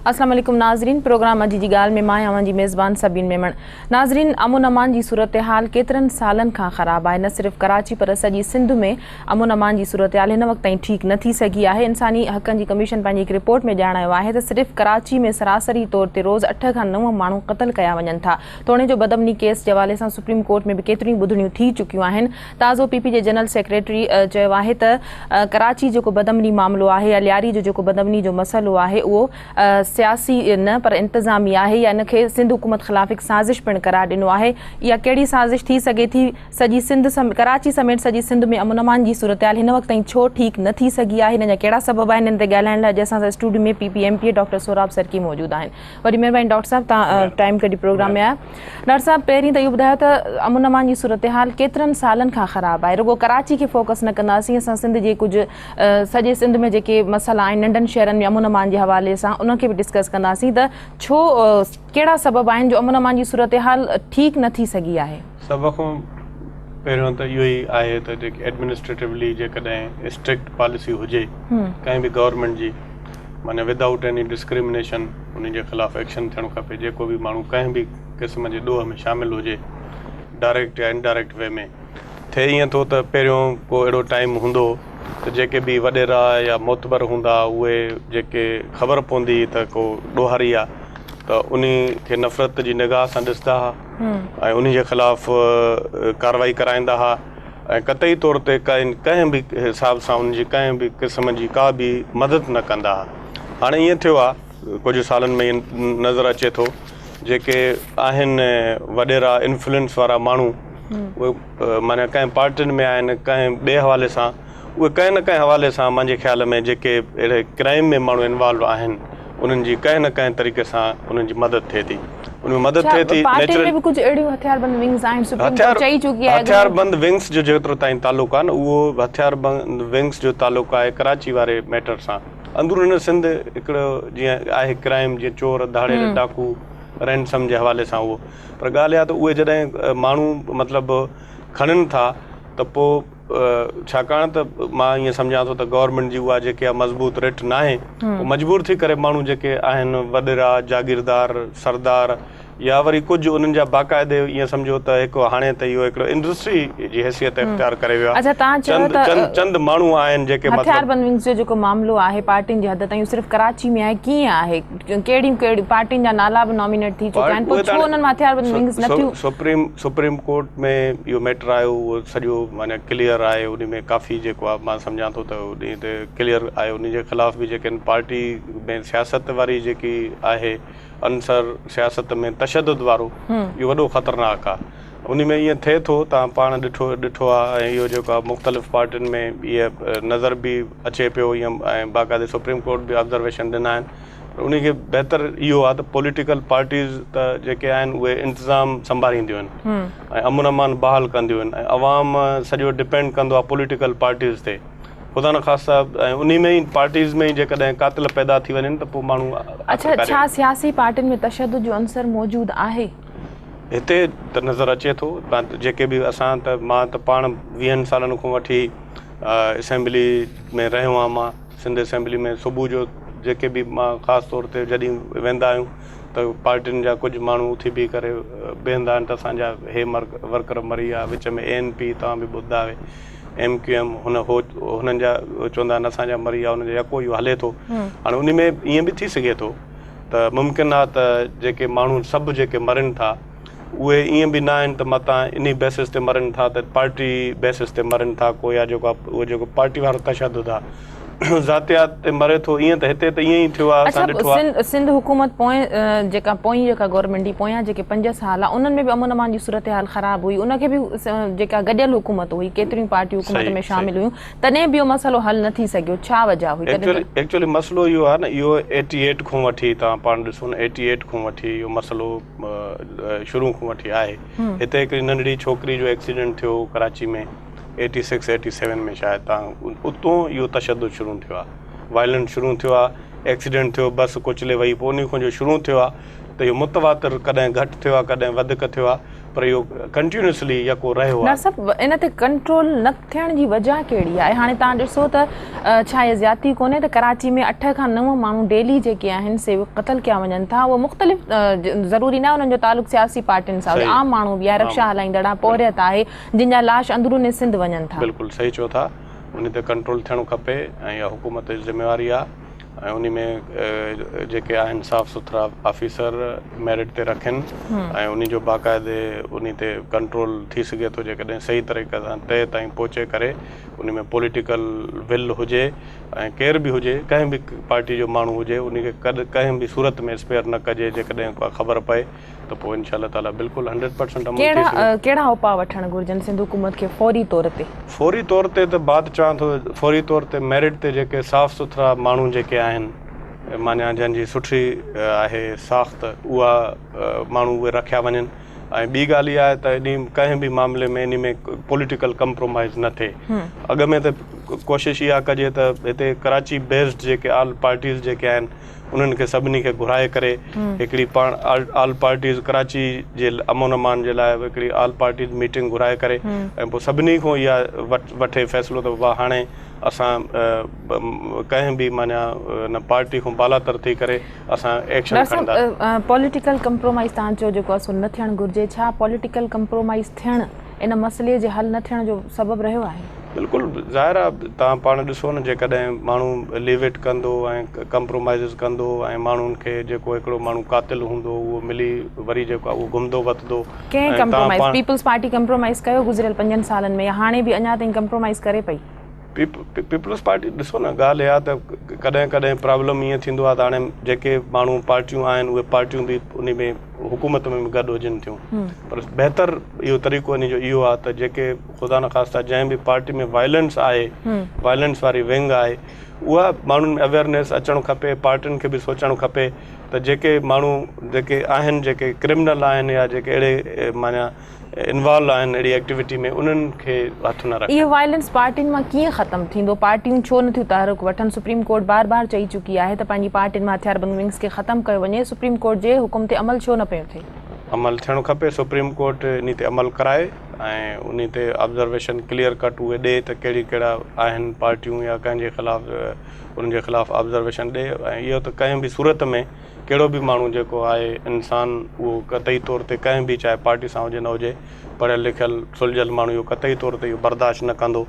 اسلام عليڪم ناظرين پروگرام اڄ جي ڳالهه ۾ مان آهيان اوهان جي ميزبان سبين ميمڻ ناظرين امن امان جي صورتحال ڪيترن سالن کان خراب آهي نه صرف ڪراچي پر سڄي سنڌ ۾ امن امان جي صورتحال هن وقت تائين ٺيڪ نه ٿي سگهي آهي انساني حقن جي ڪميشن پنهنجي هڪ رپورٽ ۾ ڄاڻايو آهي ته صرف ڪراچي ۾ سراسري طور تي روز اٺ کان نو ماڻهو قتل ڪيا وڃن ٿا توڻي جو بدامني ڪيس جي حوالي سان سپريم ڪورٽ ۾ به ڪيتريون ئي ٻڌڻيون ٿي چڪيون آهن تازو پي پي جي جنرل سيڪريٽري چيو آهي ته ڪراچي جيڪو بدامني معاملو آهي يا لياري جو جيڪو بدامني جو مسئلو آهي اهو سياسي نه پر انتظامي آهي يا ان کي سنڌ حڪومت خلاف هڪ سازش پڻ قرار ڏنو آهي اها ڪهڙي سازش ٿي سگهي ٿي سڄي سنڌ ڪراچي سميت سڄي سنڌ ۾ امن امان جي صورتحال هن وقت تائين ڇو ٺيڪ نه ٿي سگهي آهي ان جا ڪهڙا سبب آهن ان تي ڳالهائڻ لاء اڄ اسان سان studio ۾ P P M P A doctor Sohrab Sarki موجود آهن وڏي مهرباني ڊاڪٽر صاحب تان ٽائيم ڪڍي پروگرام ۾ آيا ڊاڪٽر صاحب پهرين ته اهو ٻڌايو ته امن امان جي صورتحال ڪيترن سالن کان خراب آهي رڳو ڪراچي کي فوڪس نه ڪنداسين اسان سنڌ جي ڪجهه سڄي سنڌ ۾ جيڪي مسئلا آهن ننڍن شهرن ۾ امن امان جي حوالي سان ان کي به ڊسڪس ڪنداسين ته ڇو ڪهڙا سبب آهن جو امن امان جي صورتحال ٺيڪ نه ٿي سگهي آهي. سڀ کان پهريون ته اهو ئي آهي ته جيڪي ايڊمنسٽريٽولي جيڪڏهن اسٽرڪٽ پاليسي هجي ڪنهن به گورنمينٽ جي معنيٰ ود آئوٽ ايني ڊسڪرمنيشن انهي جي خلاف ايڪشن ٿيڻ کپي جيڪو به ماڻهو ڪنهن به قسم جي ڏوهه ۾ شامل هجي ڊائريڪٽ يا انڊائريڪٽ وي ۾ ٿئي ائين ٿو ته پهريون ڪو اهڙو ٽائيم هوندو ته جيڪي به وڏيرا يا معتبر هوندا اهي جيڪي خبر پوندي ته ڪو ڏوهاري آ ته انهي کي نفرت جي نگاهه سان ڏسندا ها ۽ انهي جي خلاف ڪارروائي ڪرائيندا ها ۽ قطعي طور تي ڪنهن به حساب سان ان جي ڪنهن به قسم جي ڪا به مدد نه ڪندا ها. هاڻي ائين ٿيو آهي ڪجهه سالن ۾ ائين نظر اچي ٿو جيڪي آهن وڏيرا انفلوئنس وارا ماڻهو اهي معنيٰ ڪنهن پارٽين ۾ آهن ڪنهن ٻئي حوالي سان اهي ڪنهن نه ڪنهن حوالي سان مانجي خيال ۾ جيڪي اهڙي ڪرائم ۾ ماڻهو انوالو آهن انهن جي ڪنهن نه ڪنهن طريقي سان انهن جي مدد ٿئي ٿي ان ۾ مدد ٿئي ٿي پارٽين ۾ به ڪجهه اهڙيون هٿيار بند ونگز آهن سپريم ڪورٽ چئي چڪي آهي هٿيار بند ونگز جو جيترو تائين تعلق آهي نه اهو هٿيار بند ونگز جو تعلق آهي ڪراچي واري ميٽر سان اندرون سنڌ هڪڙو جيئن آهي ڪرائم جيئن چور ڌاڙيل ڊاڪو رينسم جي حوالي سان اهو پر ڳالهه اها ته اهي جڏهن ماڻهو مطلب کڻن ٿا ته پوء ڇاڪاڻ ته مان ائين سمجهان ٿو ته گورنمينٽ جي اها جيڪي مضبوط رٽ ناهي پوء مجبور ٿي ڪري ماڻهو جيڪي آهن وڏيرا جاگيردار سردار يا وري ڪجهه انهن جا باقاعدي ائين سمجهو ته هڪ هاڻي ته اهو هڪڙو انڊسٽري جي حيثيت اختيار ڪري ويو آهي چند چند چند ماڻهو آهن جيڪي مطلب هٿياربند ونگز جو جيڪو معاملو آهي پارٽين جي حد تائين صرف ڪراچي ۾ آهي ڪيئن آهي ڪهڙيون ڪهڙيون پارٽين جا نالا به نامينيٽ ٿي چڪا آهن پوء ڇو انهن مان هٿياربند ونگز نه ٿيون. سپريم سپريم ڪورٽ ۾ اهو ميٽر آيو اهو سڄو معنيٰ ڪليئر آهي ان ۾ ڪافي جيڪو آهي مان سمجهان ٿو ته ان تي ڪليئر آهي ان جي خلاف به جيڪي پارٽي ۾ سياست واري جيڪي آهي عنصر سياست ۾ تشدد وارو اهو وڏو خطرناڪ آهي ان ۾ ائين ٿئي ٿو تان پاڻ ڏٺو ڏٺو آهي ۽ اهو جيڪو آهي مختلف پارٽين ۾ اهي نظر به اچي پيو ائين ۽ باقاعدي سپريم ڪورٽ به آبزرويشن ڏنا آهن پر ان کي بهتر اهو آهي ته پوليٽيڪل پارٽيز ته جيڪي آهن اهي انتظام سنڀارينديون آهن ۽ امن امان بحال ڪنديون آهن ۽ عوام سڄو ڊپينڊ ڪندو آهي پوليٽيڪل پارٽيز تي خدا نخواسته ۽ انهي ۾ ئي پارٽيز ۾ ئي جيڪڏهن قاتل پيدا ٿي وڃن ته پوء ماڻهو اڇا ڇا سياسي پارٽين ۾ تشدد جو عنصر موجود آهي؟ هتي ته نظر اچي ٿو جيڪي به اسان ته مان ته پاڻ ويهن سالن کان وٺي اسيمبلي ۾ رهيو آهيان مان سنڌ اسيمبلي ۾ صبح جو جيڪي به مان خاص طور تي جڏهن ويندا آهيون ته پارٽين جا ڪجهه ماڻهو اٿي بيهي ڪري بيهندا آهن ته اسان جا هي ورڪر مري ويا وچ ۾ اي اين پي توهان به ٻڌندا آهيو ايم ڪيو ايم هن هو هنن جا چوندا آهن اسان جا مري ويا هنن جا يڪو اهو هلي ٿو هاڻي ان ۾ ائين به ٿي سگهي ٿو ته ممڪن آ ته جيڪي ماڻهو سڀ جيڪي مرن ٿا اهي ائين به نه آهن ته متان انهي بيسس تي مرن ٿا ته پارٽي بيسس تي مرن ٿا ڪو يا جيڪو اهو جيڪو پارٽي وارو تشدد آ ذاتيات تي مري ٿو ائين ته هتي ته ائين ئي ٿيو آ اسان ڏٺو آ. سنڌ حڪومت پوئين جيڪا پوئين جيڪا گورنمينٽ هئي پويان جيڪي پنج سال آ انهن ۾ به امن امان جي صورتحال خراب هئي ان کي به جيڪا گڏيل حڪومت هئي ڪيتريون پارٽيون حڪومت ۾ شامل هيون تڏهن به اهو مسئلو حل نه ٿي سگهيو ڇا وجه هئي تڏهن ته. ايڪچوئلي مسئلو اهو آهي نه اهو ايٽي ايٽ کان وٺي توهان پاڻ ڏسو نه ايٽي ايٽ کان وٺي اهو مسئلو شروع کان وٺي آهي هتي هڪڙي ننڍڙي ڇوڪري جو ايڪسيڊنٽ ٿيو هو Karachi ۾ eighty six eighty seven ۾ شايد تان اتو اهو تشدد شروع ٿيو آهي وائلنٽ شروع ٿيو آهي ايڪسيڊنٽ ٿيو بس ڪچلي وئي پوء انهي کان جو شروع ٿيو آ ته اهو متواتر ڪڏهن گهٽ ٿيو آ ڪڏهن وڌڪ ٿيو آ پر اهو ڪنٽينيوسلي يڪو رهيو آ. ڊاڪٽر صاحب ان تي ڪنٽرول نه ٿيڻ جي وجه ڪهڙي آهي هاڻي توهان ڏسو ته ڇا اها زيادتي ڪونهي ته ڪراچي ۾ 8 کان 9 ماڻهو ڊيلي جيڪي آهن سي قتل ڪيا وڃن ٿا اهي مختلف ضروري ناهي انهن جو تعلق سياسي پارٽين سان هجي عام ماڻهو به آهي رڪشا هلائيندڙ آهي پورهيت آهي جن جا لاش اندرون سنڌ وڃن ٿا. بلڪل صحيح چئو ٿا ان تي ڪنٽرول ٿيڻ کپي ۽ اها حڪومت جي ذميواري آهي ۽ انهي ۾ جيڪي آهن صاف سٿرا آفيسر ميرٽ تي رکن ۽ انهي جو باقاعدي انهي تي ڪنٽرول ٿي سگهي ٿو جيڪڏهن صحيح طريقي سان طئي تائين پهچي ڪري انهي ۾ پوليٽيڪل ول هجي ۽ ڪير به هجي ڪنهن به پارٽي جو ماڻهو هجي انهي کي ڪنهن به صورت ۾ اسپيئر نه ڪجي جيڪڏهن ڪا خبر پئي ته پوء انشاء الله تعاليٰ بلڪل هنڊريڊ پرسنٽ عمل ٿي سگهي ٿو. ڪهڙا اپاء وٺڻ گهرجن سنڌ حڪومت کي فوري طور تي؟ فوري طور تي ته بات چوان ٿو فوري طور تي ميرٽ تي جيڪي صاف سٿرا ماڻهو جيڪي آهن معنيٰ جن جي سٺي آهي ساخت اها ماڻهو اهي رکيا وڃن ۽ ٻي ڳالهه اها آهي ته انهي ڪنهن به معاملي ۾ انهي ۾ پوليٽيڪل ڪمپرومائز نه ٿئي اڳ ۾ ته ڪوشش اها ڪجي ته هتي ڪراچي بيسڊ جيڪي آل پارٽيز جيڪي آهن انهن کي سڀني کي گهرائي ڪري هڪڙي پاڻ آل پارٽيز ڪراچي جي امن امان جي لاء هڪڙي آل پارٽيز ميٽنگ گهرائي ڪري ۽ پوء سڀني کان اها وٺي فيصلو ته بابا هاڻي اسان ڪنهن به معنيٰ ان پارٽي کان بالاتر ٿي ڪري اسان ايڪشن کڻندا. پوليٽيڪل ڪمپرومائز تان چيو جيڪو آهي سو نه ٿيڻ گهرجي ڇا پوليٽيڪل ڪمپرومائز ٿيڻ ان مسئلي جي حل نه ٿيڻ جو سبب رهيو آهي؟ بلڪل ظاهر آ توهان پاڻ ڏسو نه جيڪڏهن ماڻهو ليو اٽ ڪندو ۽ ڪمپرومائيزز ڪندو ۽ ماڻهن کي جيڪو هڪڙو ماڻهو قاتل هوندو اهو ملي وري جيڪو آ اهو گهمندو وتندو ڪنهن ۽ توهان ڪمپرومائيز پاڻ پيپلز پارٽي ڪمپرومائيز ڪيو گذريل پنجن سالن ۾ يا هاڻي به اڃا تائين ڪمپرومائيز ڪري پئي؟ پيپلز پارٽي ڏسو نه ڳالهه اها ته ڪڏهن ڪڏهن پرابلم ائين ٿيندو آهي ته هاڻي جيڪي ماڻهو پارٽيون آهن اهي پارٽيون به ان ۾ حڪومت ۾ به گڏ هجن ٿيون پر بهتر اهو طريقو ان جو اهو آهي ته جيڪي خدا نخواسته جنهن به پارٽي ۾ وائلنس آهي وائلنس واري ونگ آهي اها ماڻهن ۾ اويئرنيس اچڻ کپي پارٽين کي به سوچڻ کپي ته جيڪي ماڻهو جيڪي آهن جيڪي ڪرمنل آهن يا جيڪي اهڙي معنيٰ انوالو آهن اهڙي ايڪٽيوٽي ۾ انهن کي هٿ نه رکن. اهو وائلنس پارٽين مان ڪيئن ختم ٿيندو؟ پارٽيون ڇو نٿيون تحرڪ وٺن؟ سپريم ڪورٽ بار بار چئي چڪي آهي ته پنهنجي پارٽين مان هٿياربند ونگز کي ختم ڪيو وڃي، سپريم ڪورٽ جي حڪم تي عمل ڇو نه پيو ٿئي؟ عمل ٿيڻ کپي، سپريم ڪورٽ انهي تي عمل ڪرائي ۽ انهي تي آبزرويشن ڪليئر ڪٽ اهي ڏي ته ڪهڙي ڪهڙا آهن پارٽيون يا ڪنهن جي خلاف انهن جي خلاف آبزرويشن ڏي ۽ اهو ته ڪنهن به صورت ۾ ڪهڙو به ماڻهو جيڪو آهي انسان اهو قطعي طور تي ڪنهن به چاهي پارٽي سان هجي نه هجي پڙهيل لکيل سلجهيل ماڻهو اهو قطعي طور تي اهو برداشت نه ڪندو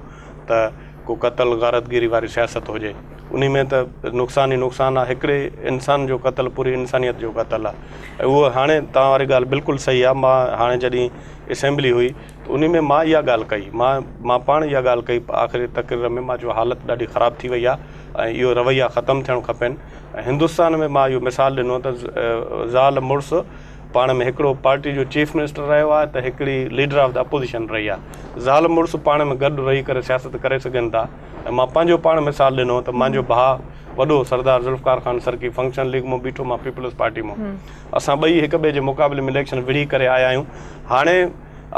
ته ڪو قتل غارتگيري واري سياست هجي انهي ۾ ته نقصان ئي نقصان آهي هڪڙي انسان جو قتل پوري انسانيت جو قتل آهي ۽ اهو هاڻي توهان واري ڳالهه بلڪل صحيح آهي مان هاڻي جڏهن اسيمبلي هئي ته انهي ۾ مان اها ڳالهه ڪئي مان مان پاڻ اها ڳالهه ڪئي آخري تقرير ۾ مان چيو حالت ڏاڍي خراب ٿي وئي آهي ۽ اهو رويا ختم ٿيڻ کپن ۽ هندستان ۾ مان اهو مثال ڏنو ته زال مڙس پاڻ ۾ هڪڙو پارٽي جو چيف منسٽر رهيو آهي ته هڪڙي ليڊر آف the opposition رهي آهي زال مڙس پاڻ ۾ گڏ رهي ڪري سياست ڪري سگهن ٿا ۽ مان پنهنجو پاڻ مثال ڏنو ته مانجو ڀاء وڏو سردار ذوالفقار خان سرڪي فنڪشنل ليگ مون بيٺو مان پيپلز پارٽي مون اسان ٻئي هڪ ٻئي جي مقابلي ۾ اليڪشن وڙهي ڪري آيا آهيون هاڻي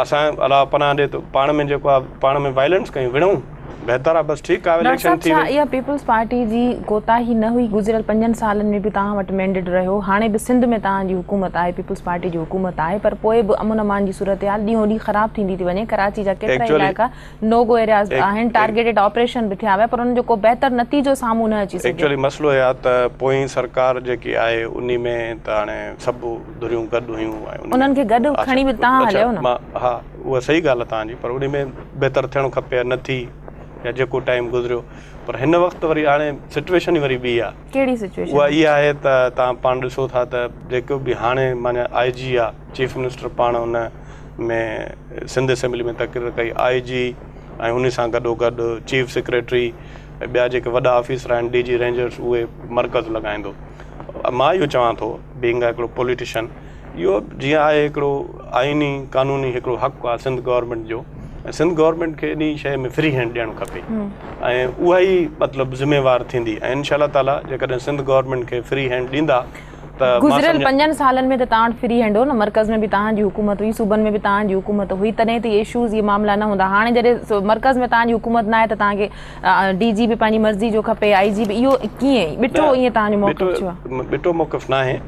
اسان الله پناهه ڏي ته پاڻ ۾ جيڪو آهي پاڻ ۾ وائلنس ڪيون وڙهون بهتر آهي بس ٺيڪ آهي ڊاڪٽر اليڪشن صاحب ٿي ڇا وئي. اها پيپلز پارٽي جي ڪوتاهي نه هئي گذريل پنجن سالن ۾ به توهان وٽ مينڊيٽ رهيو هاڻي به سنڌ ۾ توهان جي حڪومت آهي پيپلز پارٽي جي حڪومت آهي پر پوء به امن امان جي صورتحال ڏينهون ڏينهن خراب ٿيندي ٿي وڃي ڪراچي جا ڪيترائي ايڪچوئلي علائقا نو گو ايرياز آهن ٽارگيٽيڊ آپريشن به ٿيا ويا پر انهن جو ڪو بهتر نتيجو سامهون نه اچي سگهيو. ايڪچوئلي مسئلو اهي آهي ته پوئين سرڪار جيڪي آهي انهي ۾ ته هاڻي سڀ ڌريون گڏ هيون ۽ انهن ۾ کي گڏ کڻي به توهان هليو نه. مان ها اها صحيح ڳالهه آهي توهان جي پر انهي ۾ بهتر ٿيڻ کپي ها نه ٿي يا جيڪو ٽائيم گذريو پر هن وقت وري هاڻي سچويشن ئي وري ٻي آهي. ڪهڙي سچويشن؟ اها اها آهي ته توهان پاڻ ڏسو ٿا ته جيڪو به هاڻي معنيٰ آء جي آهي چيف منسٽر پاڻ ان ۾ سنڌ اسيمبلي ۾ تقرير ڪئي آء جي ۽ انهي سان گڏو گڏ چيف سيڪريٽري ۽ ٻيا جيڪي وڏا آفيسر آهن ڊي جي رينجرس اهي مرڪز لڳائيندو مان اهو چوان ٿو بينگ هڪڙو پوليٽيشن اهو جيئن آهي هڪڙو آئيني قانوني هڪڙو حق آهي سنڌ گورنمينٽ جو ۽ سنڌ گورنمينٽ کي انهي شيء ۾ فري هينڊ ڏيڻ کپي ۽ اها ئي مطلب ذميوار ٿيندي ۽ انشاء الله تعالي جيڪڏهن سنڌ گورنمينٽ کي فري هينڊ ڏيندا ته مان گذريل سمجهان پنجن سالن ۾ ته توهان وٽ فري هينڊ هو نه، مرڪز ۾ به توهان جي حڪومت هئي، صوبن ۾ به توهان جي حڪومت هئي، تڏهن ته اهي اشوز اهي معاملا نه هوندا، هاڻي جڏهن مرڪز ۾ توهان جي حڪومت ناهي ته توهان کي ڊي جي به پنهنجي مرضي جو کپي، آئي جي به، اهو ڪيئن ٻٽو نه ائين توهان جو ٻٽو موقف ڇو آهي؟ ٻٽو موقف ناهي،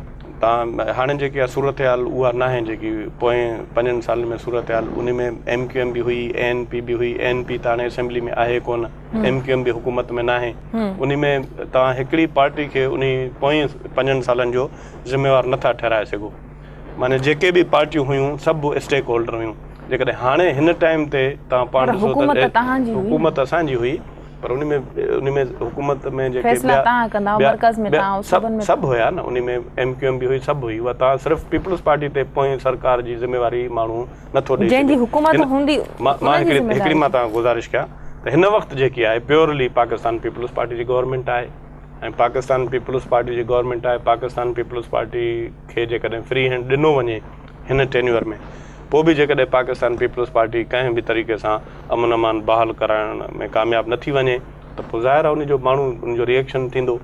توهان هاڻي جيڪي اها صورتحال اها ناهي جيڪي پوئين پنجن سالن ۾ صورتحال انهي ۾ ايم ڪيو ايم به هئي، اي اين پي به هئي، اي اين پي ته هاڻي اسيمبلي ۾ آهي ڪونه. ايم ڪيو ايم به حڪومت ۾ ناهي انهي ۾ توهان هڪڙي پارٽي کي انهي پوئين پنجن سالن جو ذميوار نٿا ٺهرائي سگهو معني جيڪي به پارٽيون هيون سڀ اسٽيڪ هولڊر هيون جيڪڏهن هاڻي هن ٽائيم تي توهان پاڻ ڏسو ته حڪومت اسان جي هئي پر انهي ۾ انهي ۾ حڪومت ۾ جيڪي ٻيا سڀ سڀ هيا نه انهي ۾ ايم ڪيو ايم به هئي سڀ هئي اها توهان صرف پيپلز پارٽي تي پوئين سرڪار جي ذميواري ماڻهو نٿو ڏئي جنهن جي حڪومت هوندي مان هڪڙي هڪڙي مان توهان گذارش ڪيان ته هن وقت جيڪي آهي پيورلي پاڪستان پيپلز پارٽي جي گورنمينٽ آهي ۽ پاڪستان پيپلز پارٽي جي گورنمينٽ آهي پاڪستان پيپلز پارٽي کي جيڪڏهن فري هينڊ ڏنو وڃي هن ٽينيور ۾ پوء به جيڪڏهن پاڪستان پيپلز پارٽي ڪنهن به طريقي سان امن امان بحال ڪرائڻ ۾ ڪامياب نه ٿي وڃي ته پوء ظاهر آهي ان جو ماڻهو ان جو ريئڪشن ٿيندو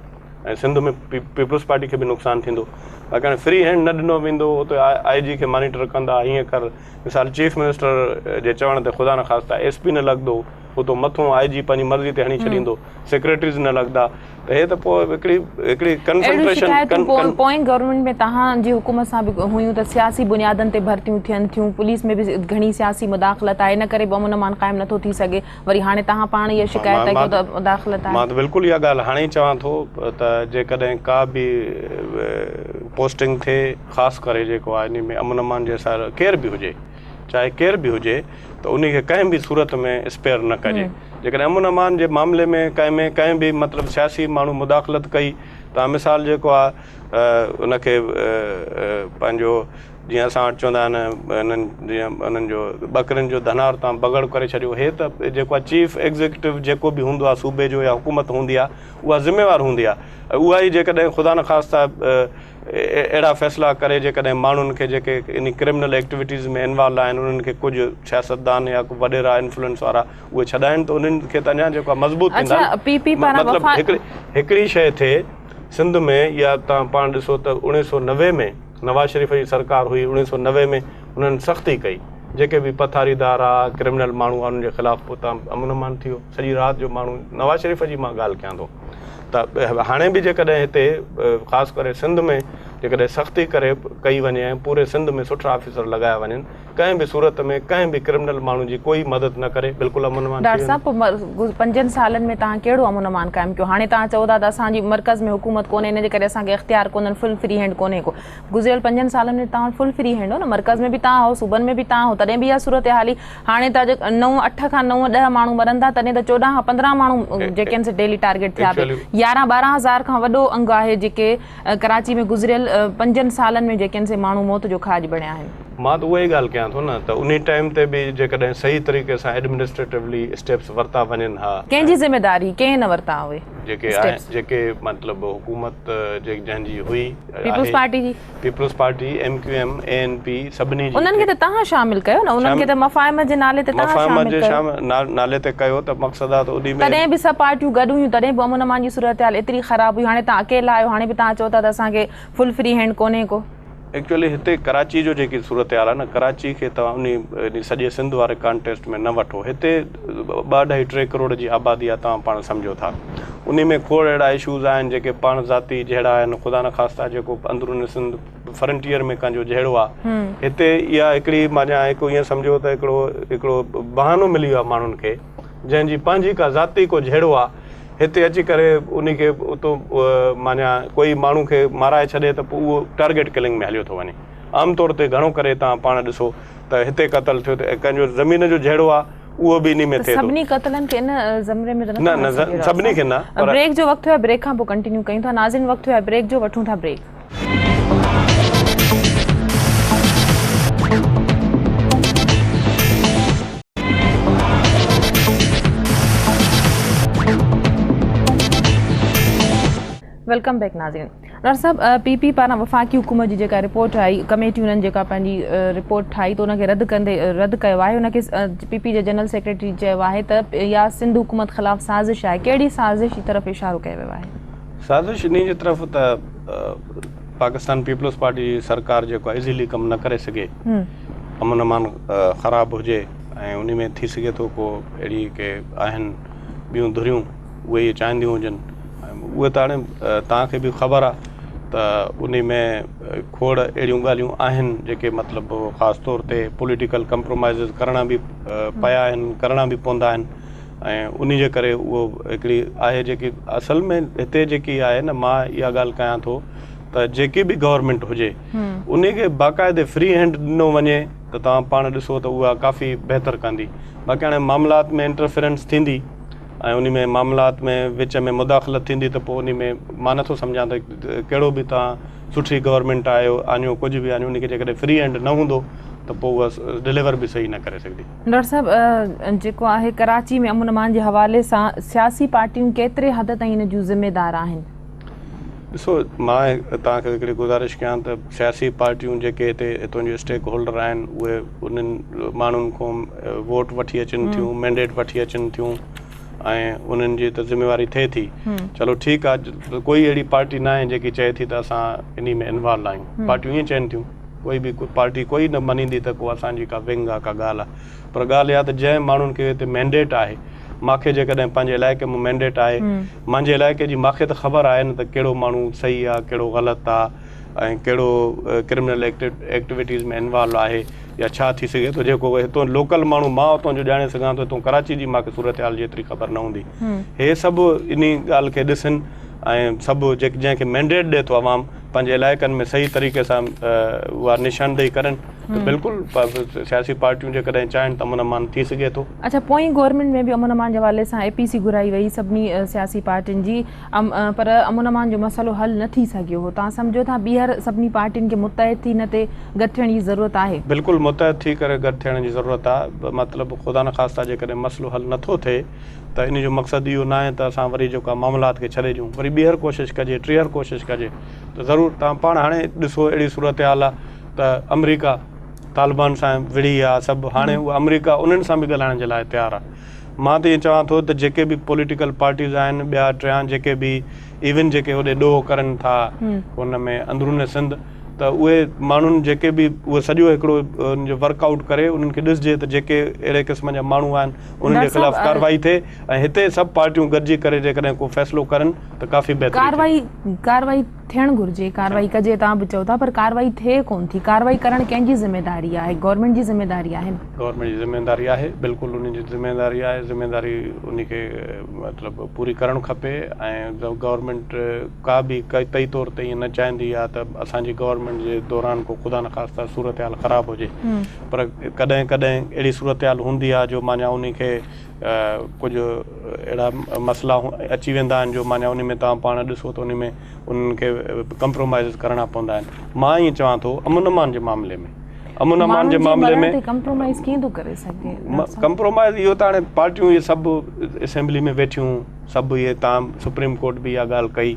۽ سنڌ ۾ پيپلز پارٽي کي به نقصان ٿيندو باقي هاڻي فري هينڊ نه ڏنو ويندو اتي آء جي کي مانيٽر ڪندا هيئن ڪر مثال چيف منسٽر جي چوڻ تي خدا نخواسته ايس پي نه لڳندو اتو مٿو آء جي پنهنجي مرضي تي هڻي ڇڏيندو سيڪريٽريز نه لڳندا ته هي ته پوء هڪڙي هڪڙي ڪنفنٽريشن پوئين گورنمينٽ ۾ تهان جي حڪومت سان به هيون ته سياسي بنيادن تي ڀرتيون ٿين ٿيون پوليس ۾ به گهڻي سياسي مداخلت آهي ان ڪري به امن امان قائم نٿو ٿي سگهي وري هاڻي توهان پاڻ اها شڪايت ٿا ڪيو ته مداخلت آهي. مان ته بلڪل اها ڳالهه هاڻي ئي چوان ٿو ته جيڪڏهن ڪا به پوسٽنگ ٿئي خاص ڪري جيڪو آهي انهي ۾ امن امان جي سر ڪير به هجي چاهي ڪير به هجي ته انهي کي ڪنهن به صورت ۾ اسپيئر نه ڪجي جيڪڏهن امن امان جي معاملي ۾ ڪنهن ۾ ڪنهن به مطلب سياسي ماڻهو مداخلت ڪئي ته مثال جيڪو آهي ان کي پنهنجو جيئن اسان وٽ چوندا آهن انهن جيئن انهن جو ٻڪرين جو ڌنار تان بگهڙ ڪري ڇڏيو هي ته جيڪو آهي چيف ايگزيڪٽو جيڪو به هوندو آهي صوبي جو يا حڪومت هوندي آهي اها ذميوار هوندي آهي ۽ اها ئي جيڪڏهن خدا نخواسته اهڙا فيصلا ڪري جيڪڏهن ماڻهن کي جيڪي ان ڪرمنل ايڪٽيوٽيز ۾ انوالو آهن انهن کي ڪجهه سياستدان يا وڏيرا انفلوئنس وارا اهي ڇڏائن ته انهن کي ته اڃا جيڪو آهي مضبوط ٿيندا مطلب هڪڙي هڪڙي شيء ٿئي سنڌ ۾ يا توهان پاڻ ڏسو ته 1990 ۾ نواز شريف جي سرڪار هئي 1990 ۾ انهن سختي ڪئي جيڪي به پٿاريدار آ ڪرمنل ماڻهو آ انهن جي خلاف پوء تان امن امان ٿي ويو سڄي رات جو ماڻهو نواز شريف جي مان ڳالهه ڪيان ٿو ته هاڻي به جيڪڏهن هتي خاص ڪري سنڌ ۾ جيڪڏهن سختي ڪري ڪئي وڃي ۽ پوري سنڌ ۾ سٺا آفيسر لڳايا وڃن ڪنهن به صورت ۾ ڪنهن به ڪرمنل ماڻهو جي ڪوئي مدد نه ڪري بلڪل امن امان ٿي ڊاڪٽر صاحب پوء پنجن سالن ۾ توهان ڪهڙو امن امان قائم ڪيو هاڻي توهان چئو ٿا ته اسان جي مرڪز ۾ حڪومت ڪونهي ان جي ڪري اسان کي اختيار ڪونهن فل فري هينڊ ڪونهي ڪو گذريل پنجن سالن ۾ توهان فل فري هينڊ هو نه مرڪز ۾ به توهان هو صوبن ۾ به توهان هو تڏهن به اها صورتحال هئي هاڻي ته اڄ نو اٺ کان نو ڏهه ماڻهو مرن ٿا تڏهن ته 14 کان 15 ماڻهو جيڪي آهن سي ڊيلي ٽارگيٽ ٿيا پئي 11 12 هزار کان وڏو انگ آهي جيڪي ڪراچي ۾ گذريل پنجن سالن ۾ جيڪي آهن سي ماڻهو موت جو کاڄ بڻيا آهن. مان ته اها ئي ڳالهه ڪيان ٿو نه ته انهي ٽائيم تي به جيڪڏهن صحيح طريقي سان ايڊمنسٽريٽولي اسٽيپس ورتا وڃن ها. ڪنهن جي ذميداري ڪنهن نه ورتا اهي جيڪي اسٽيپس؟ جيڪي مطلب حڪومت جنهن جي هئي پيپلز آهي پارٽي جي. Peoples party, M Q M, A N P سڀني جي انهن کي ته توهان شامل ڪيو نه انهن کي ته مفاهمت جي نالي تي توهان مفاهمت شامل جي ڪيو. نالي تي ڪيو ته مقصد آ ته انهي ۾. تڏهن به سڀ پارٽيون گڏ هيون تڏهن به امن امان جي صورتحال ايتري خراب هئي هاڻي توهان اڪيلا آهيو هاڻي به توهان چئو ٿا ته اسان کي فل فري هينڊ ڪونهي ڪو. ايڪچوئلي هتي ڪراچي جو جيڪي صورتحال آهي نه ڪراچي کي توهان انهي انهي سڄي سنڌ واري ڪانٽيسٽ ۾ نه وٺو هتي ٻه اڍائي ٽي ڪروڙ جي آبادي آهي توهان پاڻ سمجهو ٿا انهي ۾ کوڙ اهڙا اشوز آهن جيڪي پاڻ ذاتي جهيڙا آهن خدا نخواسته جيڪو اندرون سنڌ فرنٽيئر ۾ ڪنهن جو جهيڙو آهي هتي اها هڪڙي معنيٰ هڪ ائين سمجهو ته هڪڙو هڪڙو بهانو ملي ويو آهي ماڻهن کي جنهن جي پنهنجي ڪا ذاتي ڪو جهيڙو آ هتي اچي ڪري انهي کي اتو معنيٰ ڪوئي ماڻهو کي مارائي ڇڏي ته پوء اهو ٽارگيٽ ڪلنگ ۾ هليو ٿو وڃي عام طور تي گهڻو ڪري توهان پاڻ ڏسو ته هتي قتل ٿيو ته ڪنهن جو زمين جو جهيڙو آ اهو به انهي ۾ ته ٿئي ٿو. سڀني قتلن کي ان زمري ۾ ته نه نٿا نه سگهي ڊاڪٽر سڀني کي نه صاحب پر بريڪ جو وقت ٿيو آهي بريڪ کان پوء ڪنٽينيو ڪيون ٿا ناظرين وقت ٿيو آهي بريڪ جو وٺون ٿا بريڪ. Welcome back ناظرين ڊاڪٽر صاحب پي پي پاران وفاقي حڪومت جي جيڪا رپورٽ آئي ڪميٽي انهن جيڪا پنهنجي رپورٽ ٺاهي ته ان کي رد ڪندي رد ڪيو آهي ان کي پي پي جي جنرل سيڪريٽري چيو آهي ته اها سنڌ حڪومت خلاف سازش آهي ڪهڙي سازش جي طرف اشارو ڪيو ويو آهي سازش انهي جي طرف ته پاڪستان پيپلز پارٽي جي سرڪار جيڪو آهي ايزيلي ڪم نه ڪري سگهي، امن امان خراب هجي ۽ انهي ۾ ٿي سگهي ٿو ڪو اهڙي ڪي آهن ٻيون ڌريون اهي اهي چاهينديون هجن اهي ته هاڻي توهان کي به خبر آهي ته انهي ۾ کوڙ اهڙيون ڳالهيون آهن جيڪي مطلب خاص طور تي پوليٽيڪل ڪمپرومائزز ڪرڻا به پيا آهن ڪرڻا به پوندا آهن ۽ انهي جي ڪري اهو هڪڙي آهي جيڪي اصل ۾ هتي جيڪي آهي نه مان اها ڳالهه ڪيان ٿو ته جيڪي به گورنمينٽ هجي انهي کي باقاعدي فري هينڊ ڏنو وڃي ته توهان پاڻ ڏسو ته اها ڪافي بهتر ڪندي باقي هاڻي معاملات ۾ انٽرفيرنس ٿيندي ۽ انهي ۾ معاملات ۾ وچ ۾ مداخلت ٿيندي ته پوء انهي ۾ مان نٿو سمجهان ته ڪهڙو به توهان سٺي گورنمينٽ آيو آڃو ڪجهه به آڃو انهي کي جيڪڏهن فري هينڊ نه هوندو ته پوء اها ڊليور به صحيح نه ڪري سگهندي. ڊاڪٽر صاحب جيڪو آهي ڪراچي ۾ امن امان جي حوالي سان سياسي پارٽيون ڪيتري حد تائين ان جون ذميدار آهن؟ ڏسو مان توهان کي هڪڙي گذارش ڪيان ته سياسي پارٽيون جيڪي هتي هتان جون اسٽيڪ هولڊر آهن اهي انهن ماڻهن کان ووٽ وٺي اچن ٿيون مينڊيٽ وٺي اچن ٿيون ۽ انهن جي ته ذميواري ٿئي ٿي چلو ٺيڪ آهي ڪوئي اهڙي پارٽي ناهي جيڪي چئي ٿي ته اسان انهي ۾ انوالو آهيون پارٽيون ائين چئن ٿيون ڪوئي به پارٽي ڪوئي نه مڃيندي ته ڪو اسان جي ڪا ونگ آهي ڪا ڳالهه آهي پر ڳالهه اها ته جنهن ماڻهن کي هتي مينڊيٽ آهي ماکي جيڪڏهن پنهنجي علائقي مان مينڊيٽ آهي مانجي علائقي جي ماکي ته خبر آهي نه ته ڪهڙو ماڻهو صحيح آهي ڪهڙو غلط آهي ۽ ڪهڙو ڪرمنل ايڪٽيوٽيز ۾ انوالو آهي يا ڇا ٿي سگهي ٿو جيڪو هتو لوڪل ماڻهو مان اتان جو ڄاڻي سگهان ٿو هتو ڪراچي جي ماکي صورتحال جي ايتري خبر نه هوندي هي سڀ انهي ڳالهه کي ڏسن ۽ سڀ جيڪ جنهن کي مينڊيٽ ڏي ٿو عوام پنهنجي علائقن ۾ صحيح طريقي سان اها نشاندهي ڪرن ته بلڪل سياسي پارٽيون جيڪڏهن چاهين ته امن امان ٿي سگهي ٿو. اڇا پوئين گورنمينٽ ۾ به امن امان جي حوالي سان اي پي سي گهرائي وئي سڀني سياسي پارٽين جي پر امن امان جو مسئلو حل نه ٿي سگهيو هو توهان سمجهو ٿا ٻيهر سڀني پارٽين کي متحد ٿي ان تي گڏ ٿيڻ جي ضرورت آهي؟ بلڪل متحد ٿي ڪري گڏ ٿيڻ جي ضرورت آهي مطلب خدا نخواسته جيڪڏهن مسئلو حل نه ٿو ٿئي ته ان جو مقصد اهو ناهي ته اسان وري جيڪو آهي معاملات کي ڇڏي ڏيون وري ٻيهر ڪوشش ڪجي ٽيهر ڪوشش ڪجي ته ضرور توهان پاڻ هاڻي ڏسو اهڙي صورتحال آهي ته آمريڪا طالبان سان وڙهي آ سڀ هاڻي اها آمريڪا انهن سان به ڳالهائڻ جي لاء تيار آ مان ته ائين چوان ٿو ته جيڪي به پوليٽيڪل پارٽيز آهن ٻيا ٽيان جيڪي به ايون جيڪي هوڏي ڏوهه ڪرن ٿا ان ۾ اندرون سنڌ ته اهي ماڻهن جيڪي به اهو سڄو هڪڙو ان جو ورڪ آئوٽ ڪري انهن کي ڏسجي ته جيڪي اهڙي قسم جا ماڻهو آهن انهن جي خلاف ڪارروائي ٿئي ۽ هتي سڀ پارٽيون گڏجي ڪري جيڪڏهن ڪو فيصلو ڪرن ته ڪافي بهتري ٿيندي. ڪارروائي ٿيڻ گهرجي، ڪارروائي ڪجي توهان به چئو ٿا پر ڪارروائي ٿئي ڪونه ٿي، ڪارروائي ڪرڻ ڪنهن جي ذميواري آهي، گورنمينٽ جي ذميواري آهي نه؟ گورنمينٽ جي ذميواري آهي، بلڪل انهي جي ذميواري آهي، ذميواري انهي کي مطلب پوري ڪرڻ کپي ۽ گورنمينٽ ڪا به قطعي طور تي ائين نه چاهيندي آهي ته اسان جي گورنمينٽ جي دوران ڪو خدا نخواسته صورتحال خراب هجي پر ڪڏهن ڪڏهن اهڙي صورتحال هوندي آهي جو معنيٰ انهي کي ڪجهه اهڙا مسئلا اچي ويندا آهن جو معنيٰ انهي ۾ توهان پاڻ ڏسو ته انهي ۾ انهن کي ڪمپرومائيز ڪرڻا پوندا آهن مان ائين چوان ٿو امن امان جي معاملي ۾ امن امان جي معاملي ۾ ڪمپرومائيز ڪيئن ٿو ڪري سگهجي ڪمپرومائيز اهو ته هاڻي پارٽيون اهي سڀ اسيمبلي ۾ ويٺيون سڀ اهي تان سپريم ڪورٽ به اها ڳالهه ڪئي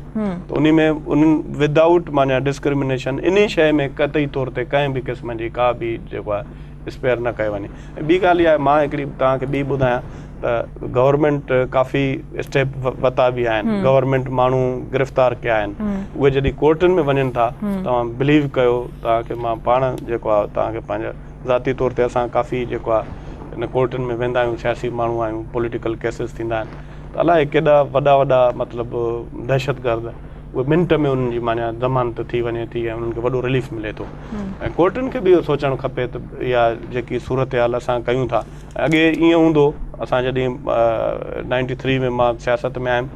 ته انهي ۾ انهن ودائوٽ معنيٰ ڊسڪرمنيشن انهي شيء ۾ قطعي طور تي ڪنهن به قسم جي ڪا به جيڪو آهي اسپيئر نه ڪيو وڃي ۽ ٻي ڳالهه اها آهي مان هڪڙي توهان کي ٻي ٻڌايان ته گورنمينٽ ڪافي اسٽيپ وتا به آهن گورنمينٽ ماڻهو گرفتار ڪيا آهن اهي جڏهن ڪورٽن ۾ وڃن ٿا توهان بليو ڪيو توهان کي مان پاڻ جيڪو آهي توهان کي پنهنجا ذاتي طور تي اسان ڪافي جيڪو آهي ان ڪورٽن ۾ ويندا آهيون سياسي ماڻهو آهيون پوليٽيڪل ڪيسز ٿيندا آهن ته الائي ڪيڏا وڏا وڏا مطلب دهشتگرد اهي منٽ ۾ انهن جي معنيٰ ضمانت ٿي وڃي ٿي ۽ انهن کي وڏو رليف ملي ٿو ۽ ڪورٽن کي به اهو سوچڻ کپي ته اها جيڪي صورتحال اسان ڪيون ٿا اڳي ائين هوندو اسان جڏهن نائنٽي ٿري ۾ مان سياست ۾ آيم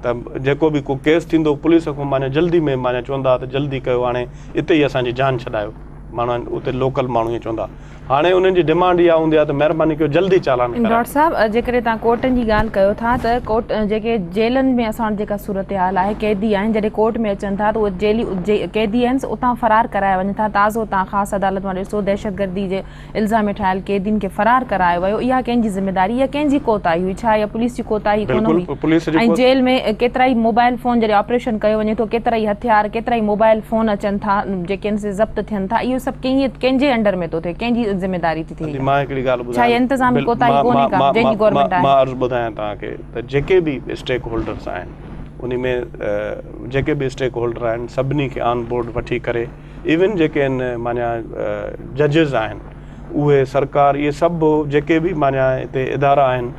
ته جيڪو به ڪو ڪيس ٿيندو پوليس کان معنيٰ جلدي ۾ معنيٰ چوندا ته جلدي ڪيو هاڻي اتي ئي اسان جي جان ڇڏايو معنيٰ اتي لوڪل ماڻهو ائين چوندا هاڻي انهن جي ڊمانڊ اها هوندي آهي ته مهرباني ڪيو جلدي چالان ڪرايو. ڊاڪٽر صاحب جيڪڏهن توهان ڪورٽن جي ڳالهه ڪيو ٿا ته ڪورٽ جيڪي جيلن ۾ اسان وٽ جيڪا صورتحال آهي قيدي آهن جڏهن ڪورٽ ۾ اچن ٿا ته اهي جيلي قيدي آهن سي اتان فرار ڪرايا وڃن ٿا تازو توهان خاص عدالت مان ڏسو دهشتگردي جي الزام ۾ ٺاهيل قيدين کي فرار ڪرايو ويو اها ڪنهن جي ذميواري اها ڪنهن جي ڪوتاهي هئي ڇا اها پوليس جي ڪوتاهي ڪونه هئي ۽ جيل ۾ ڪيترائي موبائل فون جڏهن آپريشن ڪيو وڃي ٿو ڪيترائي هٿيار ڪيترائي موبائل فون اچن ٿا جيڪي ان سي ضبط ٿين ٿا اهو سڀ ڪنهن ڪنهن جي انڊر ۾ ٿو ٿئي ڪنهن جي ذميداري ٿي ٿئي مان هڪڙي ڳالهه ڇا اها انتظامي ڪوتاهي ڪونهي ڪا جنهن جي گورنمينٽ آهي مان عرض ٻڌايان توهان کي ته جيڪي به اسٽيڪ هولڊرس آهن انهي ۾ جيڪي به اسٽيڪ هولڊر آهن سڀني کي آن بورڊ وٺي ڪري ايون جيڪي آهن معنيٰ ججز آهن اهي سرڪار اهي سڀ جيڪي به معنيٰ هتي ادارا آهن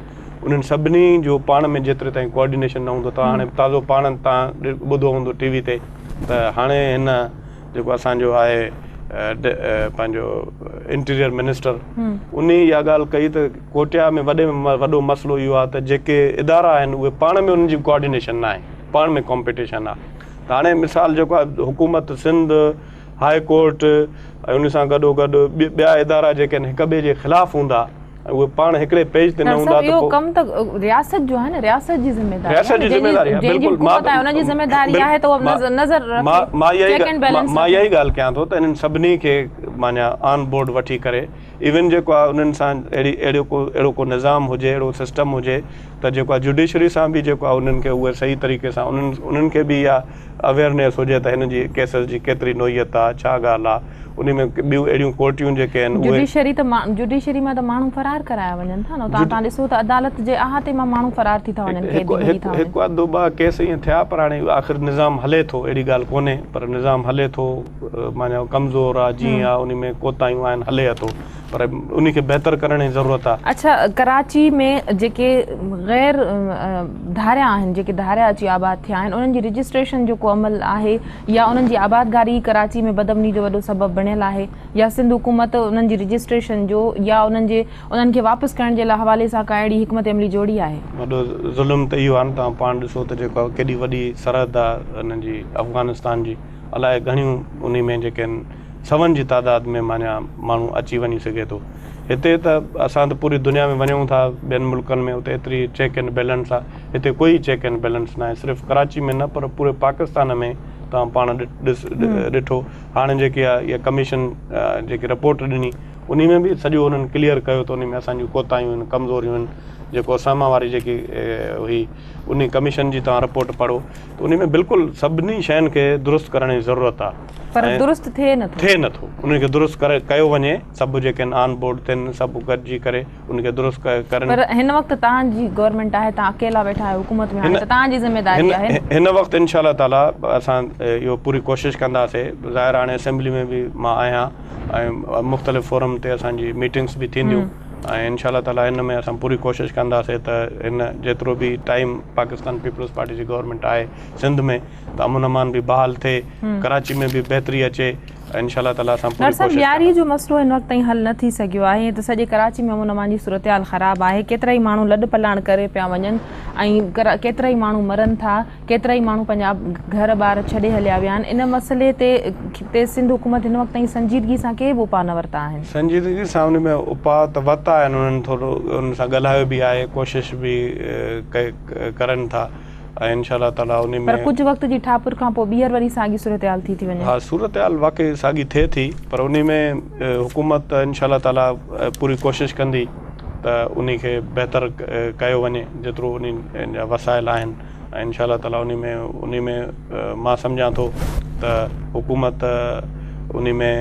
انهن سڀني جو پاڻ ۾ جيتري تائين ڪوآرڊينيشن نه هوندو ته هاڻي تازو پاڻ تان ٻڌو هوندو ٽي وي تي ته هاڻي هن جيڪو اسان جو آهي پنهنجو انٽيريئر منسٽر انهي اها ڳالهه ڪئي ته ڪوٽيا ۾ وڏي ۾ وڏو مسئلو اهو آهي ته جيڪي ادارا آهن اهي پاڻ ۾ انهن جي ڪوآرڊينيشن ناهي پاڻ ۾ ڪامپيٽيشن آهي ته هاڻي مثال جيڪو آهي حڪومت سنڌ هاء ڪورٽ ۽ ان سان گڏو گڏ ٻيا ادارا جيڪي آهن هڪ ٻئي جي خلاف هوندا ۽ اهي پاڻ هڪڙي پيج تي نه هوندا ته اهو ڪم ته رياست جو آهي نه رياست جي ذميواري رياست جي ذميواري آهي بلڪل مان آهي ان جي ذميواري آهي ته اهو نظر رکي مان اها ئي ڳالهه ڪيان ٿو ته انهن سڀني کي معنيٰ آن بورڊ وٺي ڪري ايون جيڪو آهي انهن سان اهڙي اهڙو ڪو اهڙو ڪو نظام هجي اهڙو سسٽم هجي ته جيڪو آهي جوڊيشري سان به جيڪو آهي انهن کي اهي صحيح طريقي سان انهن انهن کي به اها اويئرنيس هجي ته هن جي ڪيسز جي ڪيتري نوعيت آ ڇا ڳالهه آ انهي ۾ ٻيون اهڙيون ڪورٽيون جيڪي آهن اهي جوڊيشري ته جوڊيشري مان ته ماڻهو فرار ڪرايا وڃن ٿا نه اتان تان ڏسو ته عدالت جي احاطي مان ماڻهو فرار ٿي ٿا وڃن قيدي ڀڄي ٿا وڃن. هڪ اڌ ٻه ڪيس ائين ٿيا پر هاڻي آخر نظام هلي ٿو اهڙي ڳالهه ڪونهي پر نظام هلي ٿو معنيٰ ڪمزور آ جيئن آ انهي ۾ ڪوتاهيون آهن هلي ٿو پر انهي کي بهتر ڪرڻ جي ضرورت آ. اڇا ڪراچي ۾ جيڪي غير ڌاريا آهن جيڪي ڌاريا اچي آباد ٿيا آهن انهن جي رجسٽريشن جو ڪو عمل آهي يا انهن جي آبادگاري ئي ڪراچي ۾ بدامني جو وڏو سبب بڻيل آهي يا سنڌ حڪومت انهن جي رجسٽريشن جو يا انهن جي انهن کي واپس ڪرڻ جي لاء حوالي سان ڪا اهڙي حڪمت عملي جوڙي آهي؟ وڏو ظلم ته اهو آهي نه توهان پاڻ ڏسو ته جيڪو ڪيڏي وڏي سرحد آهي انهن جي افغانستان جي الائي گهڻيون انهي ۾ جيڪي آهن سون جي تعداد ۾ معنيٰ ماڻهو اچي وڃي سگهي ٿو. هتي ته اسان ته پوري دنيا ۾ وڃون ٿا ٻين ملڪن ۾ اتي ايتري چيڪ اينڊ بيلنس آ هتي ڪوئي چيڪ اينڊ بيلنس ناهي صرف ڪراچي ۾ نه پر پوري پاڪستان ۾ توهان پاڻ ڏس ڏٺو هاڻي جيڪي آ اها ڪميشن جيڪي رپورٽ ڏني انهي ۾ به سڄو انهن ڪليئر ڪيو ته انهي ۾ اسان جون ڪوتاهيون آهن ڪمزوريون آهن جيڪو اساما واري جيڪي هئي انهي ڪميشن جي توهان رپورٽ پڙهو ته انهي ۾ بلڪل سڀني شين کي درست ڪرڻ جي ضرورت آ پر درست ٿئي نه ٿو. ٿئي نه ٿو انهن کي درست ڪري ڪيو وڃي سڀ جيڪي آهن آن بورڊ ٿين سڀ گڏجي ڪري ان کي درست ڪرن. پر هن وقت توهان جي گورنمينٽ آهي توهان اڪيلا ويٺا آهيو حڪومت ۾ آهيو ته توهان جي ذميواري آهي نه. هن وقت انشاء الله تعالي اسان اهو پوري ڪوشش ڪنداسي ظاهر هاڻي اسيمبلي ۾ به مان آهيان ۽ مختلف فورم تي اسان جي ميٽنگس به ٿينديون ۽ انشاء الله تعالي ان ۾ اسان پوري ڪوشش ڪنداسي ته هن جيترو به ٽائيم پاڪستان پيپلز پارٽي جي گورنمينٽ آهي سنڌ ۾ ته امن امان به بحال ٿئي ڪراچي ۾ به بهتري اچي انشاء الله تعالي اسان پوري ڊاڪٽر صاحب ڪوشش لياري جو مسئلو هن وقت تائين حل نه ٿي سگهيو آهي ائين ته سڄي ڪراچي ۾ امن امان جي صورتحال خراب آهي ڪيترائي ماڻهو لڏ پلاڻ ڪري پيا وڃن ۽ ڪيترائي ماڻهو مرن ٿا ڪيترائي ماڻهو پنهنجا گهر ٻار ڇڏي هليا ويا آهن ان مسئلي تي تي سنڌ حڪومت هن وقت تائين سنجيدگي سان ڪي به اپاء نه ورتا آهن. سنجيدگي سان ان ۾ اپاء ته ورتا آهن انهن ٿورو انهن سان ڳالهايو به آهي ڪوشش به ڪرن ٿا ۽ انشاء الله تعالي انهي ۾. پر ڪجهه وقت جي ٺاپر کان پوء ٻيهر وري ساڳي صورتحال ٿي ٿي وڃي. ها صورتحال واقعي ساڳي ٿئي ٿي پر انهي ۾ حڪومت انشاء الله تعالي پوري ڪوشش ڪندي ته انهي کي بهتر ڪيو وڃي جيترو انهي جا وسائل آهن ۽ انشاء الله تعالي انهي ۾ انهي ۾ مان سمجهان ٿو ته حڪومت انهي ۾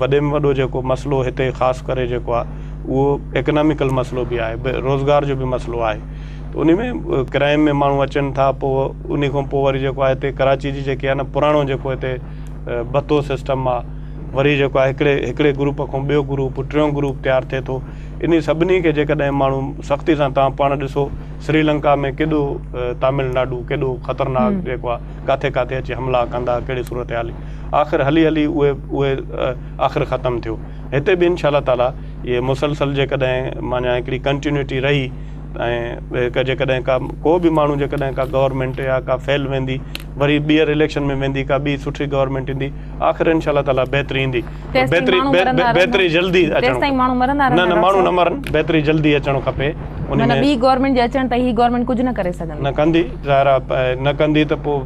وڏي ۾ وڏو جيڪو مسئلو هتي خاص ڪري جيڪو آهي اهو اڪناميڪل مسئلو به آهي روزگار جو به مسئلو آهي ته انهي ۾ ڪرائم ۾ ماڻهو اچن ٿا پوء انهي کان پوء وري جيڪو آهي هتي ڪراچي جي جيڪي آهي نه پراڻو جيڪو هتي ڀتو سسٽم آهي وري جيڪو آهي هڪڙي هڪڙي گروپ کان ٻيو گروپ ٽيون گروپ تيار ٿئي ٿو انهي سڀني کي جيڪڏهن ماڻهو سختي سان توهان پاڻ ڏسو سري لنڪا ۾ ڪيڏو تامل ناڊو ڪيڏو خطرناڪ جيڪو آهي ڪاٿي ڪاٿي اچي حملا ڪندا ڪهڙي صورتحال آخر هلي هلي اهي اهي آخر ختم ٿيو هتي به انشاء الله تعالي اهي مسلسل جيڪڏهن معنيٰ هڪڙي ڪنٽينيوٽي رهي ۽ هڪ جيڪڏهن ڪا ڪو به ماڻهو جيڪڏهن ڪا گورنمينٽ يا ڪا فيل ويندي وري ٻيهر اليڪشن ۾ ويندي ڪا ٻي سٺي گورنمينٽ ايندي آخر انشاء الله تعالي بهتري ايندي بهتري بهتري جلدي اچڻ نه نه ماڻهو نه مرن بهتري جلدي اچڻ کپي ان ۾ ٻي گورنمينٽ جي اچڻ تائين هي گورنمينٽ ڪجهه نه ڪري سگهندي نه ڪندي ظاهر آهي نه ڪندي ته پوء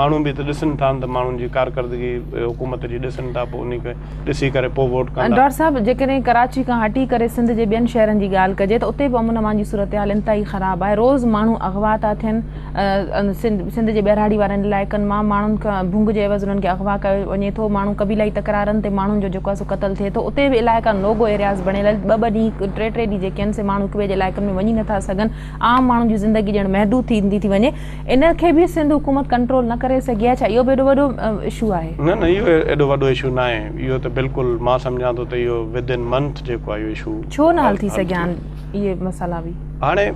ماڻهو به ته ڏسن ٿا ته ماڻهن جي ڪارڪردگي حڪومت جي ڏسن ٿا پوء انهي کي ڏسي ڪري پوء ووٽ ڪندا. ڊاڪٽر صاحب جيڪڏهن ڪراچي کان هٽي ڪري سنڌ جي ٻين شهرن جي ڳالهه ڪجي ته اتي به امن امان جي صورتحال انتهائي خراب آهي روز ماڻهو اغوا ٿا ٿين سنڌ جي ٻهراڙي وارن علائقن مان ماڻهن کان ڀونگ جي عيوض انهن کي اغوا ڪيو وڃي ٿو، ماڻهو قبيلائي تڪرارن تي ماڻهن جو جيڪو آهي سو قتل ٿئي ٿو، اتي به علائقا نو گو ايرياز بڻيل آهن، ٻه ٻه ڏينهن ٽي ٽي ڏينهن جيڪي آهن سي ماڻهو هڪ ٻئي جي علائقن ۾ وڃي نٿا سگهن، عام ماڻهن جي زندگي ڄڻ محدود ٿيندي ٿي وڃي، ان کي به سنڌ حڪومت ڪنٽرول نه ڪري سگهي آهي، ڇا اهو به ايڏو وڏو اشو آهي؟ نه نه اهو ايڏو وڏو اشو ناهي، اهو ته بلڪل مان سمجهان ٿو ته اهو ود ان منٿ جيڪو آهي اهو اشو ڇو نه حل ٿي سگهيا آهن اهي مسئلا به؟ هاڻي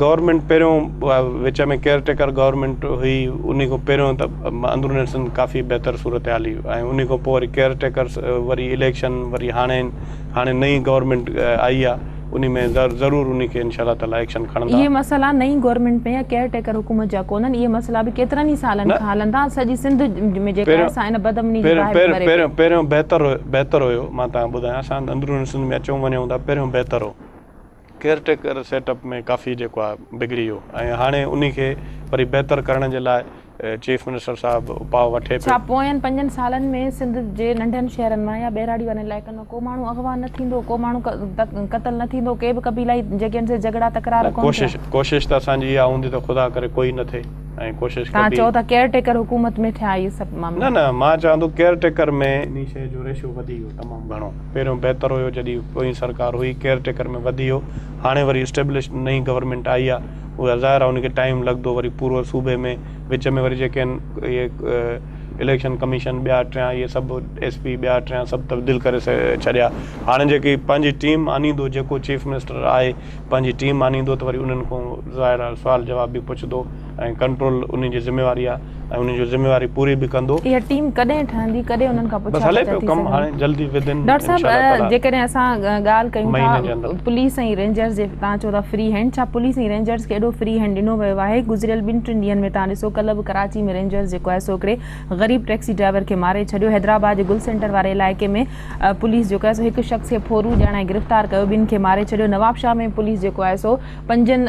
گورنمينٽ پهريون وچ ۾ ڪيئر ٽيڪر گورنمينٽ هئي انهي کان پهريون ته اندرون سنڌ ڪافي بهتر صورتحال هئي ۽ انهي کان پوء وري ڪيئر ٽيڪر وري اليڪشن وري هاڻي هاڻي نئين گورنمينٽ آئي آهي انهي ۾ ضرور انهي کي انشاء الله تعالي ايڪشن کڻندا. اهي مسئلا نئين گورنمينٽ ۾ يا ڪيئر ٽيڪر حڪومت جا ڪونهن اهي مسئلا به ڪيترن ئي سالن کان هلن ٿا سڄي سنڌ ۾ جيڪا آهي سا ان بدامني جي باهه ۾ ٻري پئي. پهريون بهتر بهتر هيو مان توهان کي ٻڌايان اسان اندرون سنڌ ۾ اچون وڃون ٿا پهريون بهتر هو. ڪيئر ٽيڪر سيٽ اپ ۾ ڪافي جيڪو آهي بگڙي ويو ۽ هاڻي انهي کي وري بهتر ڪرڻ جي لاء چيف منسٽر صاحب اپاء وٺي پيو. ڇا پوين پنجن سالن ۾ سنڌ جي ننڍن شهرن مان يا ٻهراڙي وارن علائقن مان ڪو ماڻهو اغوا نه ٿيندو، ڪو ماڻهو قتل نه ٿيندو، ڪي به قبيلائي جيڪي آهن سي جهڳڙا تڪرار ڪونه ٿيا؟ ڪوشش ته اسان جي اها هوندي ته خدا ڪري ڪوئي نه ٿئي ۽ ڪوشش ڪبي. توهان چئو ٿا ڪيئر ٽيڪر حڪومت ۾ ٿيا اهي سڀ معاملا. نه نه مان چوان ٿو ڪيئر ٽيڪر ۾ انهي شيء جو ريشو وڌي ويو تمام گهڻو. پهريون بهتر هيو جڏهن پوئين سرڪار هئي ڪيئر ٽيڪر ۾ وڌي ويو هاڻي وري اسٽيبلش نئين گورنمينٽ آئي آهي اها ظاهر آهي ان کي ٽائيم لڳندو وري پورو صوبي ۾ وچ ۾ وري جيڪي آهن اهي اليڪشن ڪميشن ٻيا ٽيان اهي سڀ ايس پي ٻيا ٽيان سڀ تبديل ڪري ڇڏيا هاڻي جيڪي پنهنجي ٽيم آنيندو جيڪو چيف منسٽر آهي پنهنجي ٽيم آنيندو ته وري انهن کان ظاهر آهي سوال جواب به پڇندو ۽ ڪنٽرول انهن جي ذميواري آهي ۽ انهن جو ذميواري پوري به ڪندو. اها ٽيم ڪڏهن ٺهندي ڪڏهن انهن کان بس پڇا هلي ڳاڇا پيو ٿي ڪم هاڻي سگهندي. جلدي ود ان ڊاڪٽر انشاء الله صاحب تعالي جيڪڏهن اسان ڳالهه ڪيون مهيني جي ٿا اندر. پوليس ۽ رينجرز جي توهان چئو ٿا فري هينڊ ڇا پوليس ۽ رينجرز کي ايڏو فري هينڊ ڏنو ويو آهي گذريل ٻن ٽن ڏينهن ۾ توهان ڏسو ڪلهه به ڪراچي ۾ رينجرز جيڪو آهي سو هڪڙي غريب ٽيڪسي ڊرائيور کي ماري ڇڏيو حيدرآباد جي گل سينٽر واري علائقي ۾ پوليس جيڪو آهي سو هڪ شخص کي ڦورو ڄاڻائي گرفتار ڪيو ٻن کي ماري ڇڏيو نوابشاهه ۾ پوليس جيڪو آهي سو پنجن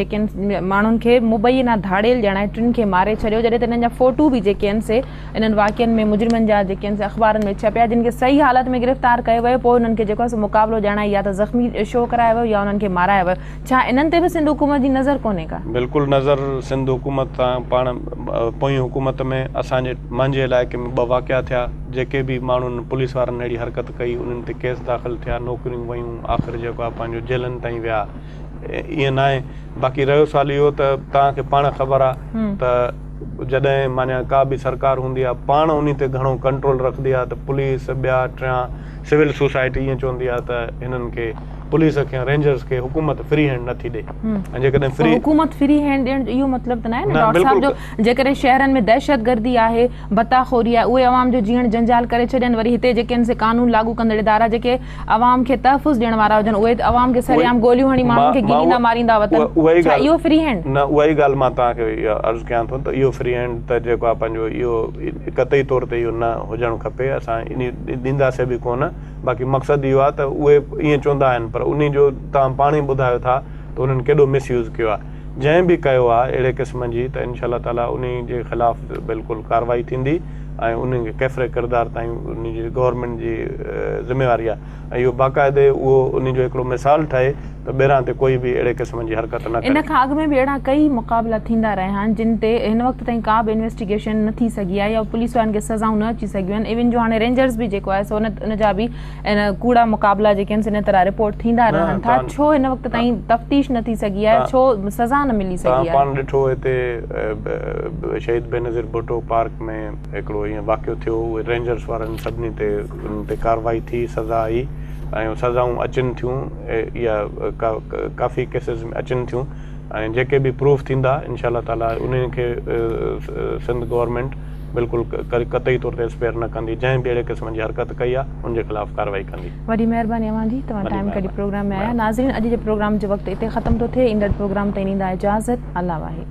جيڪي ماڻهن کي مبينا ڌاڙيل ڄاڻائي ٽن کي ماري ڇڏيو جڏهن ته انهن جا فوٽو به جيڪي آهن سي انهن واقعن ۾ مجرمن جا جيڪي آهن سي اخبارن ۾ ڇپيا جن کي صحيح حالت ۾ گرفتار ڪيو ويو پوء انهن کي جيڪو آهي سو مقابلو ڄاڻائي يا ته زخمي شو ڪرايو ويو يا انهن کي مارايو ويو ڇا انهن تي به سنڌ حڪومت جي نظر ڪونهي ڪا؟ بلڪل نظر سنڌ حڪومت تان پاڻ پوئين حڪومت ۾ اسان جي مانجي علائقي ۾ ٻه واقعا ٿيا جيڪي به ماڻهن پوليس وارن اهڙي حرڪت ڪئي انهن تي ڪيس داخل ٿيا نوڪريون ويون آخر جيڪو آهي پنهنجو جيلن تائين ويا ائين ناهي باقي رهيو سوال اهو ته توهان کي پاڻ خبر آهي ته جڏهن معنيٰ ڪا به سرڪار هوندي آهي پاڻ انهي تي گهڻو ڪنٽرول رکندي آهي ته پوليس ٻيا ٽيان سول سوسائٽي ائين چوندي آهي ته هنن کي پوليس کي رينجرز کي حڪومت فري هينڊ نٿي ڏي ۽ جيڪڏهن فري حڪومت فري هينڊ ڏيڻ جو اهو مطلب ته ناهي نه ڊاڪٽر صاحب جو جيڪڏهن شهرن ۾ دهشتگردي آهي ڀتا خوري آهي اهي عوام جو جيئڻ جنجال ڪري ڇڏين وري هتي جيڪي آهن سي قانون لاڳو ڪندڙ ادارا جيڪي عوام کي تحفظ ڏيڻ وارا هجن اهي عوام کي سرعام گوليون هڻي ماڻهن کي گهليندا ماريندا وتن ڇا اهو فري هينڊ. نه اها ئي ڳالهه مان توهان کي عرض ڪيان ٿو ته اهو فري هينڊ ته جيڪو آهي پنهنجو اهو قطعي طور تي اهو نه هجڻ کپي اسان انهي ڏينداسي به ڪونه باقي مقصد اهو آهي ته اهي ائين چوندا آهن پر انهي جو توهان پاڻ ئي ٻڌايو ٿا ته انهن ڪيڏو مس يوز ڪيو آهي جنهن به ڪيو آهي اهڙي قسم جي ته انشاء الله تعالي انهي جي خلاف بلڪل ڪارروائي ٿيندي ۽ انهن کي ڪيفر ڪردار تائين انهي جي گورنمينٽ جي ذميواري آهي ۽ اهو باقاعدي اهو انهي جو هڪڙو مثال ٺهي ته ٻيران تي ڪوئي به اهڙي قسم جي حرڪت نه ان ڪري. کان اڳ ۾ به اهڙا ڪئي مقابلا ٿيندا رهيا آهن جن تي هن وقت تائين ڪا به انويسٽيگيشن نه ٿي سگهي آهي يا پوليس وارن کي سزائون نه اچي سگهيون آهن ايون جو هاڻي رينجرز به جيڪو آهي سو ان جا به ان ڪوڙا مقابلا جيڪي آهن سي ان طرح رپورٽ ٿيندا رهن ٿا ڇو هن وقت تائين تفتيش نه ٿي سگهي آهي ڇو سزا نه ملي سگهي آهي. توهان پاڻ ڏٺو هتي شهيد بينظير ڀٽو پارڪ ۾ هڪڙو ائين واقعو ٿيو اهي رينجرس وارن سڀني تي انهن تي ڪارروائي ٿي سزا آئي ۽ سزائون اچن ٿيون اها ڪافي ڪيسز ۾ اچن ٿيون ۽ جيڪي به پروف ٿيندا انشاء الله تعالي انهن کي سنڌ گورنمينٽ بلڪل قطعي طور تي اسپيئر نه ڪندي جنهن به اهڙي قسم جي حرڪت ڪئي آهي ان جي خلاف ڪارروائي ڪندي. وڏي مهرباني اوهان جي توهان ٽائيم ڪڍي پروگرام ۾ آيا ناظرين اڄ جي پروگرام جو وقت اتي ختم ٿو ٿئي ايندڙ پروگرام تائين ڏيندا اجازت الله واهي.